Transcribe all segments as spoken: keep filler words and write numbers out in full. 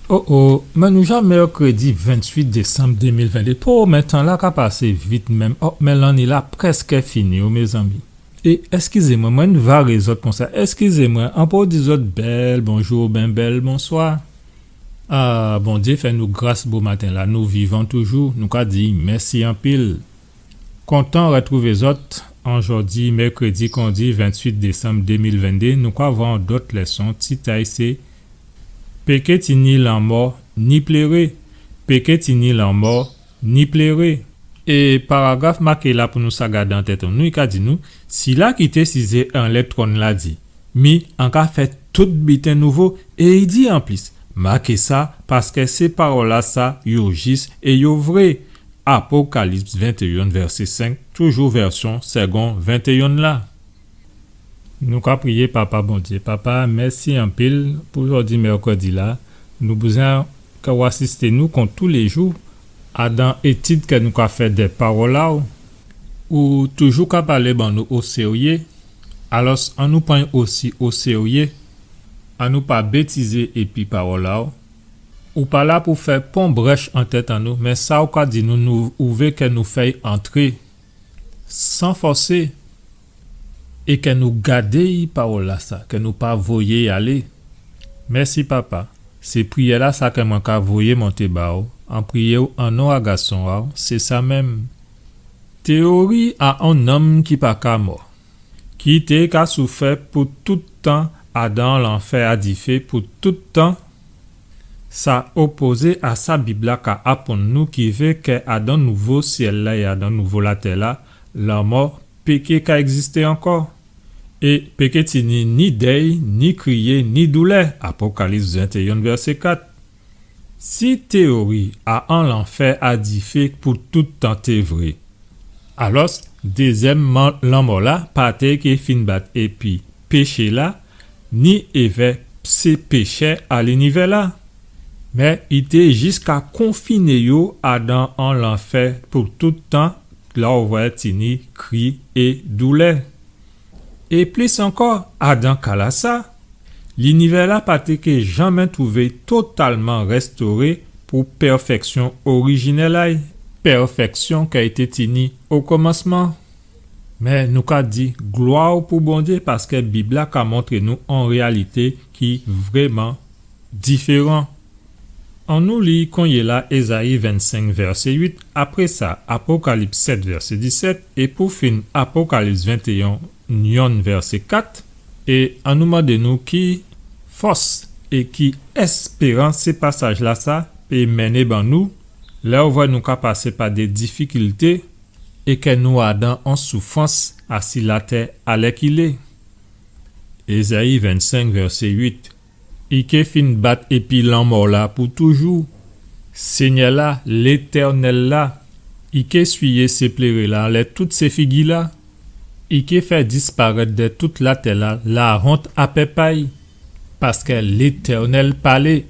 O, o, mé nou ja mèkrédi venntuit désanm dé mil venndé. Po, mé tan-la ka pasé vit menm. O, mé lanné-la prèské fini, o, mézanmi. É, èskizé mwen, mwen varé zòt konsa. Èskizé mwen, an po di zòt bèl bonjou, oben bèl bonswa. A, Bondyé fè nou gras bomaten-la, nou vivan toujou, nou ka di mèsi anpil. Kontan rètwouvé zòt an jòdi mèkrédi, kon di, venntuit désanm dé mil venndé, nou ka vwè on dòt lèson, tit a'y sé Péké tini lanmò ni pléré, péké tini lanmò ni pléré. É paragraf maké la pou nou sa gadé an tèt an nou, i ka di nou, sila ki té sizé anlè twòn-la di, mi an ka fè tout biten nouvo, é i di anplis, maké sa, paské sé pawòl-lasa yo jis é yo vré. Apokalips ventéyen, vèsé senk, toujou vèsyon Segond ventéyen la. Nou ka priyé. Papa Bondyé, Papa, mèsi anpil pou jòdi mèkrédi-la. Nou bizwen kè ou asisté nou kon toulé jou, adan étid kè nou ka fè dè pawòl a'w. Ou toujou ka palé ban nou o séryé. Alòs, annou pran'y osi o séryé. Annou pa bétizé épi pawòl a'w. Ou pa la pou fè pon brèch an tèt an nou, mé sa ou ka di nou, nou, ou vé kè nou fè'y antré san fòsé, é kè nou gadé pawòl-lasa, kè nou pa voyé'y alé. Mèsi, Papa. Sé priyè-lasa kè mwen ka voyé monté ba'w, an priyé'w an non a Gason a'w, sé sa menm. Téyori a on nonm ki pa ka mò, ki té ka soufè pou tout tan adan lanfè a difé pou tout tan, sa opozé a sa Bib-la ka aprann nou, ki vé kè adan nouvo syèl-la é adan nouvo latè-la, lanmò péké ka ègzisté ankò. É péké tini ni dèy, ni kriyé, ni doulè, Apokalips ventéyen, vèsé kat. Si téyori a on lanfè a difé pou tout tan té vré, alòs, dézyèm man-, lanmò-la pa té ké fin bat épi péché-la, ni èvè sé péchè a linivè-la. Mé i té jis ka konfiné yo adan on lanfè pou tout tan, la ou vwè tini kri é doulè. É plis ankò, adan ka-lasa, linivè-la pa té ké janmé twouvé totalman rèstoré pou pèfèksyon orijinèl a'y, pèfèksyon kè i té tini o komansman. Mé nou ka di glwa pou Bondyé, paskè Bib-la ka montré nou on réyalité ki vréman diféran. Annou li konyéla Ézayi vennsenk, vèsé uit, apré sa, Apokalips sèt, vèsé disèt, é pou fin, Apokalips ventéyen, vèsé kat, é annou mandé nou ki fòs é ki èspérans sé pasaj-lasa pé mennen ban nou, lè ou vwè nou ka pasé pa dé difikilté é kè nou adan on soufrans asi latè alèkilé. Ézayi vennsenk, vèsé uit. I ké fin bat épi lanmò-la pou toujou. Sényè-la, Létènèl-la, i ké swiyé sé pléré-la anlè tout sé figi-la. I ké fè disparèt dè tout latè-la lawont a pèp a'y, paskè Létènèl palé.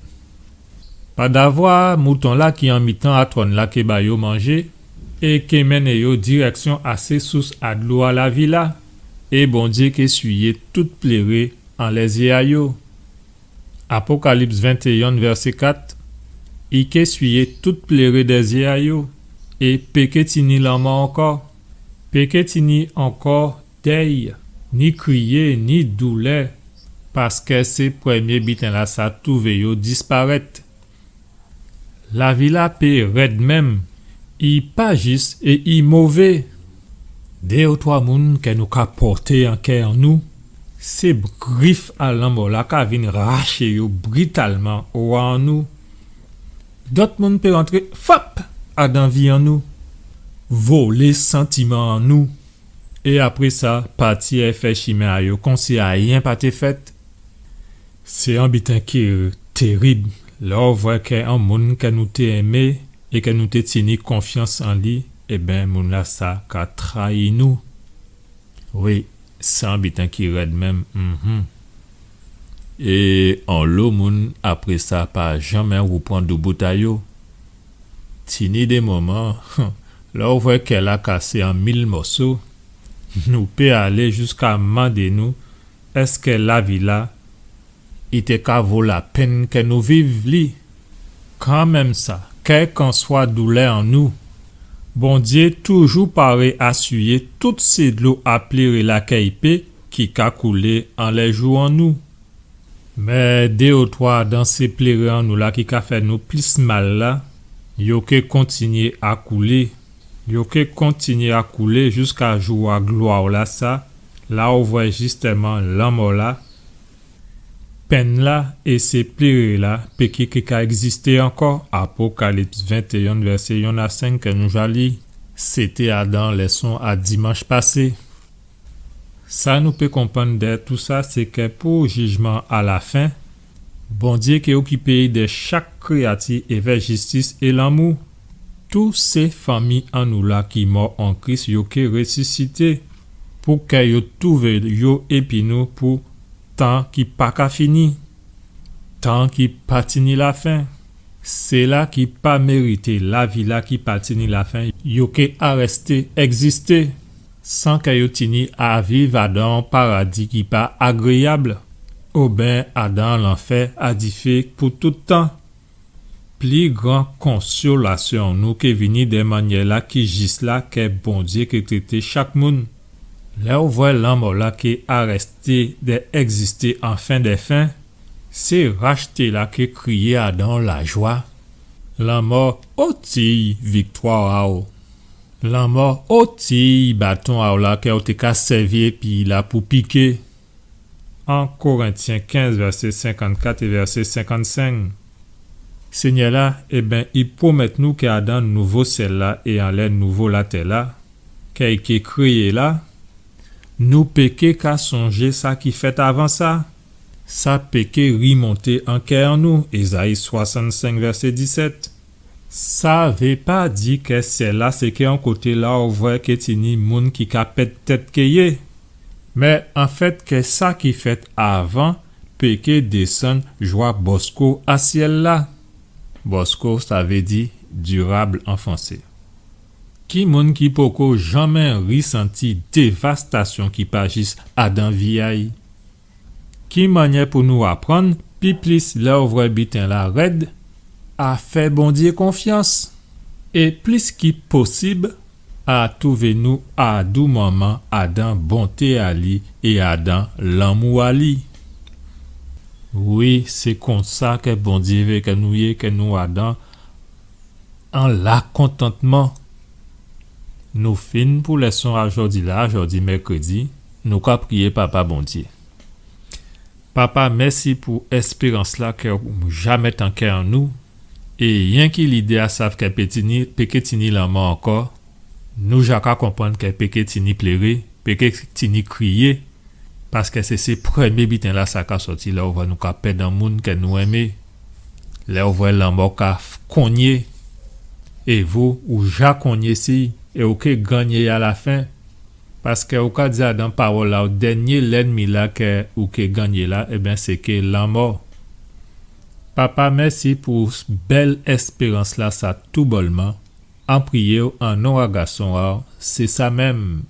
Padavwa mouton-la ki an mitan a twòn-la ké ba yo manjé, é ké mennen yo dirèksyon a sé sous a dlo a lavi-la, é Bondyé ké swiyé tout pléré anlè zyé a yo. Apokalips ventéyen, vèsé kat, i ké swiyé tout pléré dè zyé a yo, é péké tini lanmò ankò, péké tini ankò dèy, ni kriyé, ni doulè, paskè sé prèmyé biten-lasa twouvé yo disparèt. Lavi-la pé rèd menm, i pa jis é i mové. Dé ou twa moun kè nou ka pòté an kè an nou, sé grif a lanmò-la ka vin raché yo britalman owa an nou. Dòt moun pé rantré, fap, adan vi an nou, volé santiman an nou. É apré sa, pati é fè chimen a yo konsi ayen pa té fèt. Sé on biten ki tèrib. Lè ou vwè kè on moun kè nou té enmé é kè nou té tini konfyans an li, ében, moun-lasa ka trayi nou. Wi, sé on biten ki rèd menm, mhm. É onlo moun, apré sa, pa janmen woupran doubout a yo. Tini dé moman, lè ou vwè kè-la kasé an mil mòso, nou pé alé jiska mandé nou, èskè lavi-la, i té ka vo lapenn kè nou viv li? Kanmenm sa, kèlkanswa doulè an nou, Bondyé toujou paré a siyé tout sé dlo a pléré-la kè i pé ki ka koulé anlè jou an nou. Mé dé ou twa dan sé pléré an nou la ki ka fè nou plis mal la, yo ké kontinyé a koulé. Yo ké kontinyé a koulé jiska jou a glwa-la sa, la ou vwè jistèman lanmò-la, penn-la é sé pléré-la péké ké ka ègzisté ankò. Apokalips ventéyen, vèsé yonn a senk kè nou ja li. Sété adan lèson a dimanch pasé. Sa nou pé konprann dè tousa, sé kè pou jijman a la fen, Bondyé ké okipé dè chak kréyati évè jistis é lanmou. Tout sé fanmi an nou la ki mò an Kris, yo ké résisité, pou kè yo touvé yo épi nou pou tan ki pa ka fini, tan ki pa tini lafen. Séla ki pa mérité lavi-la ki pa tini lafen, yo ké arèsté ègzisté, san kè yo tini a viv adan on paradi ki pa agréyab, oben adan lanfè a difé pou tout tan. Pli gran konsolasyon nou ké vini dè mannyè-la ki jis la kè Bondyé ké trété chak moun. Lè ou vwè lanmò-la ké arèsté dè ègzisté an fen dè fen, sé rachté-la ké kriyé adan lajwa. Lanmò, oti'y viktwa a'w? Lanmò, oti'y baton a'w la kè ou té ka sèvi épi la pou piké? En Korentyen kenz, vèsé senkannkat é vèsé senkannsenk. Senyè-la, ében, i pwomèt nou kè adan nouvo syèl-la é anlè nouvo latè-la, kè i ké kréyé la, nou péké ka sonjé sa ki fèt avan sa. Sa péké rimonté an kè an nou, Ézayi swasannsenk, vèsé disèt. Sa vé pa di kè syèl-la sé kè on koté la ou vwè ké tini moun ki ka pèd tèt ké yé. Mé anfèt, kè sa ki fèt avan péké désann jwa bòsko a syèl-la. Bòsko, sa vé di dirab an fransé. Ki moun ki poko janmé risanti dévastasyon ki pa jis adan vi a'y? Ki mannyè pou nou aprann pi plis lè ou vwè biten-la rèd, a fè Bondyé konfyans, é plis ki posib, a touvé nou a dou moman adan bonté a li é adan lanmou a li. Wi, sé konsa kè Bondyé vé kè nou yé, kè nou adan an lakontantman. Nou fin pou lèson a jòdi-la, jòdi mèkrédi, nou ka priyé Papa Bondyé. Papa, mèsi pou èspérans-la kè ou ja mèt an kè an nou. É yenki lidé a sav kè pé tini, péké tini lanmò ankò, nou ja ka konprann kè péké tini pléré, péké tini kriyé, paskè sé, sé prèmyé biten-la sa ka sòti lè ou vwè nou ka pèd on moun kè nou enmé. Lè ou vwè lanmò ka f-, konyé, é vou, ou ja konyé si, é ou ké gannyé a la fen. Paskè ou ka di adan pawòl-la, dènyé lènmi-la kè ou ké gannyé la, ében, sé ké lanmò. Papa, mèsi pou s-, bèl èspérans-la sa toubòlman. An priyé'w an non a Gason a'w, sé sa menm.